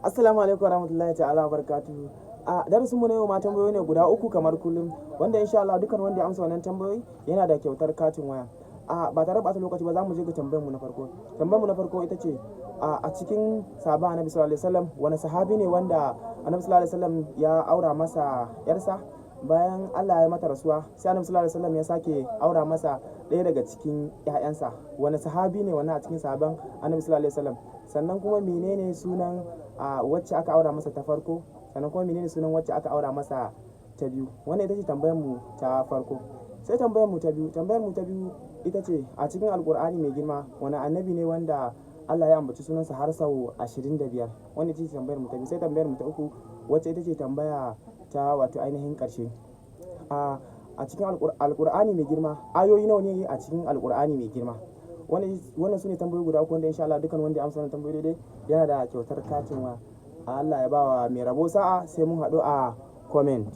Assalamu alaikum warahmatullahi ta'ala wabarakatuhu. A darasin mu na yau ma tambayoyi ne guda uku kamar kullum, wanda insha Allah dukkan wanda ya amsa wannan tambayoyi yana da kyautar katin waya. A ba tare da ɓata lokaci ba, za mu je ga tambayar mu na farko. Tambayar mu na farko ita ce, a cikin sahabban Annabi sallallahu alaihi wasallam, wani sahabi ne wanda Annabi sallallahu alaihi wasallam ya aura masa yarsa? Bayan Allah ya mata rasuwa, sai Annabi sallallahu alaihi wasallam ya sake aura masa ɗaya daga cikin ƴaƴansa. Wani sahabi ne wannan a cikin sahabban Annabi sallallahu alaihi wasallam? Sannan kuma menene sunan wacce aka aura masa ta farko? Sannan kuma menene sunan wacce aka aura masa ta biyu? Wannan ita ce tambayar mu ta farko. Sai tambayar mu ta biyu. Tambayar mu ta biyu ita ce, a cikin Alkur'ani mai girma, wani annabi ne wanda Allah ya ambaci sunansa har sau 25? Wannan ita ce tambayar mu ta biyu. Sai tambayar mu ta uku, wacce ita ce tambaya ta wato ainihin ƙarshe. A cikin Alkur'ani mai girma, ayoyi nawa ne a cikin Alkur'ani mai girma? Wannan su ne tambayoyi guda uku wanda insha Allah dukkan wanda ya amsa wannan tambayoyi daidai yana da kyautar katin waya. Allah ya bawa mai rabo sa'a, sai mun haɗu a comment.